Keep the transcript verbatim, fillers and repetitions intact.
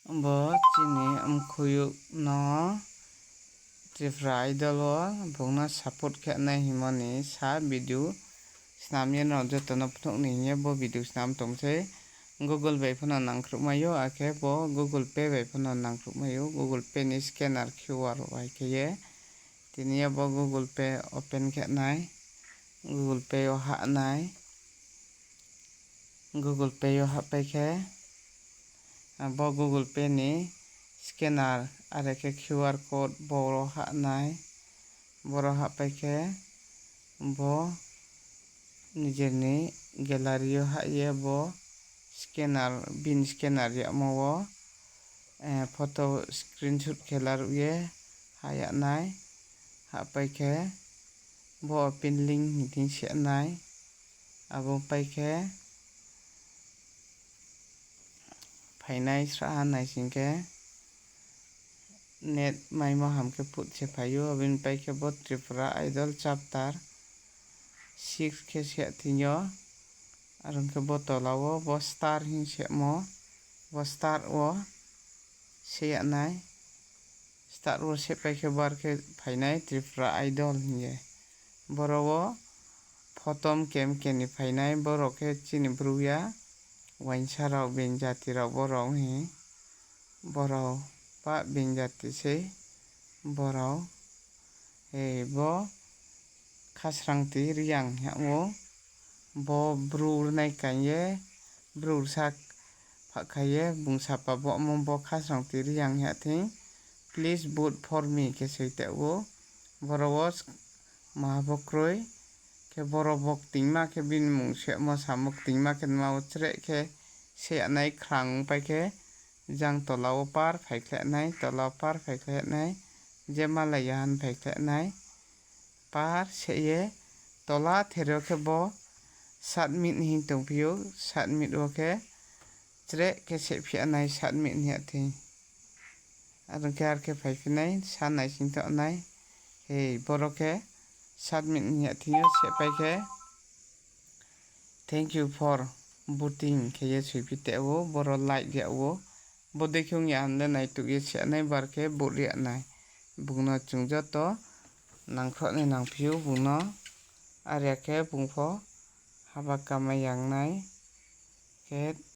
Bo chini mkhoyouh no Tripura Idol wo bung no support khe nai hingmo ni sa video snam ye nrao joto no phnuh ni hing ye bo video snam tong sei. Google bai pho no nangkhruhmai ou, akhe bo Google Pay bai pho no nangkhruhmai ou. Google Pay ni scanner Q R bai khe ye tini yo bo Google Pay open khe nai, Google Pay yo hah nai. Google Pay yo hahpai khe, bo Google Pay ni scanner are khe Q R code boro hah nai. Boro hahpai khe, bo nijer ni gallery yo hah ye bo scanner, bini scanner yagmo wo photo screenshot khe laruh ye hah yag nai. Hahpai khe, bo open link hing thing seh nai. Abo pai khe, phainai srahha naising khe, net maimo ham khe put se phai ou, abo ni pai khe bo Tripura Idol chapter six khe se thing yo, are ong khe bo tola wo bo star hing semo, bo star wo se yag nai. Start wo sehpai khe bar khe phainai Tripura Idol hing ye. Boro wo photo mkem mkem ni phainai, boro khe chini bru ya, uaingsa rao, being jati rao boro hing, boro pah being jati sei, boro, e, bo Khasrangti Reang hing yag ou, bo bru rnai kaing ye, bru rsa phahkhai ye, bung sapa bo mo bo Khasrangti Reang hing yag thing, please vote for me khe soi teh ou, boro wo maha bo kroi, khe boro bo ktingma khe bini mung semo samo ktingma khe nma wo chreh khe se yag nai khrang pai khe, jang tola wo par phaikhlai nai, tola wo par phaikhlai nai, je malai ya han phaikhlai nai, par se ye tola ther yo khe bo submit hing tongphi ou, submit wo khe chreh khe sehphi yag nai submit hing yag thing. Are ong khe ar khe phaiphi nai, sa naising tong nai. Hei, boro khe submit hing yag thing yo sehpai khe, thank you for voting khe ye soiphi teh ou, boro like yag ou. Bodei khe ong ya hing le naituh ye se nai bar khe vote ri yag nai. Bung no chung joto nangkhrouh nai nangphi ou bung no. Are ya khe bung pho haba kamai yang nai. Khe